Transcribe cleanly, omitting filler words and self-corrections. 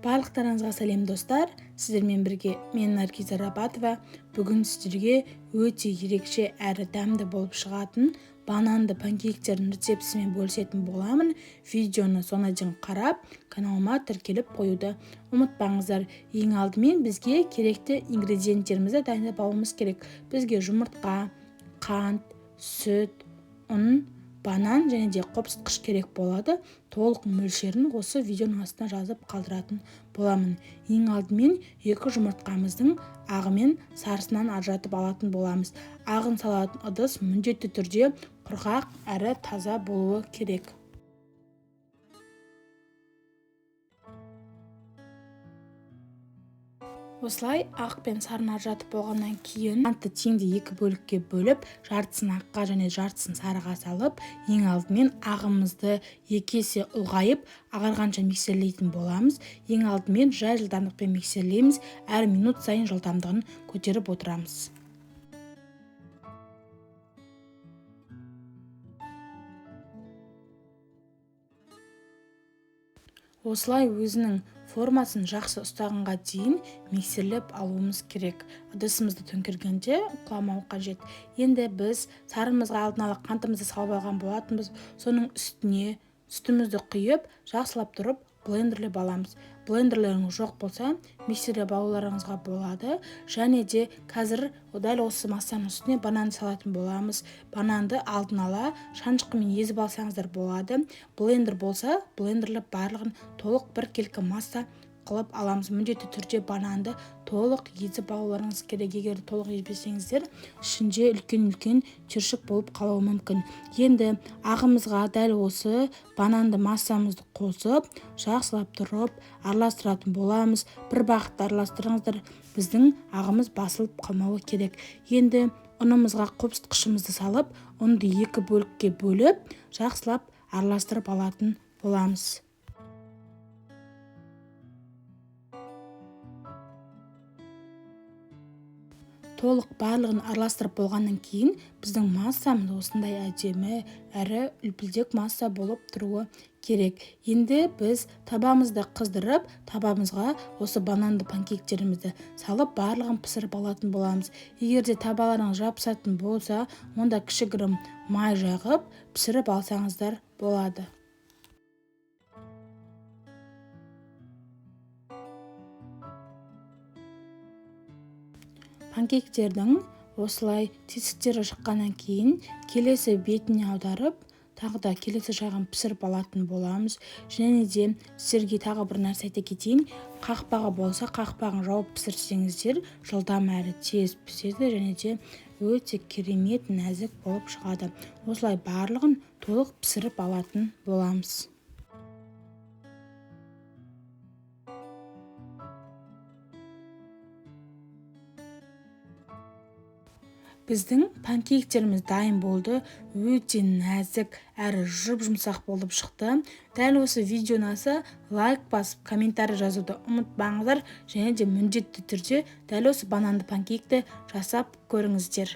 Барлықтарыңызға сәлем, достар! Сіздермен бірге мен, Наргиза Рабатова. Бүгін сіздерге өте ерекше әрі дәмді болып шығатын бананды панкейктердің рецептісімен бөлісетін боламын. Видеоны соңына дейін қарап, каналыма тіркеліп қоюды ұмытпаңыздар. Ең алдымен бізге керекті ингредиенттерімізді дайындап алуымыз керек. Бізге жұмыртқа, қант, сүт, ұн, банан және де қопсытқыш керек болады. Толық мөлшерін осы видеоның астына жазып қалдыратын боламын. Ең алдымен екі жұмыртқамыздың ағы мен сарысынан ажыратып алатын боламыз. Ағын салатын ыдыс міндетті түрде құрғақ әрі таза болуы керек. Осылай ақ пен сарыны ажыратып болғаннан кейін қантты теңдей екі бөлікке бөліп, жартысын аққа және жартысын сарыға салып, ең алдымен ағымызды екі есе ұлғайып, ағарғанша миксерлейтін боламыз. Ең алдымен жай жылдамдықпен миксерлейміз, әр минут сайын жылдамдығын көтеріп отырамыз. Осылай өзінің формасын жақсы ұстағанға дейін миксерлеп алуымыз керек. Ыдысымызды төңкергенде құламау қажет. Енді біз сарымызға алдын ала қантымызды салып алған болатынбыз. Соның үстіне сүтімізді құйып, жақсылап тұрып блендерлеп аламыз. Блендерлеріңіз жоқ болса, миксерлеп алуларыңызға болады. Және де қазір дәл осы массаның үстіне банан салатын боламыз. Бананды алдын ала шанышқымен езіп алсаңыздар болады. Блендер болса, блендерлеп барлығын толық бір келкі масса қылып аламыз. Міндетті түрде бананды толық езіп алуларыңыз керек. Егер толық езбесеңіздер, ішінде үлкен-үлкен түйіршік болып қалуы мүмкін. Енді ағымызға дәл осы бананды массамызды қосып, жақсылап тұрып араластыратын боламыз. Бір бағытта араластырыңыздар, біздің ағымыз басылып қалмауы керек. Енді ұнымызға қопсытқышымызды салып, ұнды екі бөлікке бөліп, жақсылап араластырып алатын боламыз. Толық барлығын араластырып болғаннан кейін біздің массамыз осындай әдемі әрі үлпілдек масса болып тұруы керек. Енді біз табамызды қыздырып, табамызға осы бананды панкейктерімізді салып, барлығын пісіріп алатын боламыз. Егер де табаларыңыз жабысатын болса, онда кішігірім май жағып, пісіріп алсаңыздар болады. Панкейктердің осылай тесіктері шыққаннан кейін келесі бетіне аударып, тағы да келесі жағын пісіріп алатын боламыз. Және де сіздерге тағы бір нәрсе айта кетейін. Қақпағы болса, қақпағын жауып пісірсеңіздер, жылдам әрі тез піседі және де өте керемет нәзік болып шығады. Осылай барлығын толық пісіріп алатын боламыз. Біздің панкейктеріміз дайын болды. Өте нәзік әрі жұп-жұмсақ болып шықты. Дәл осы видео ұнаса, лайк басып, комментарий жазуды ұмытпаңыздар. Және де міндетті түрде дәл осы бананды панкейкті жасап көріңіздер.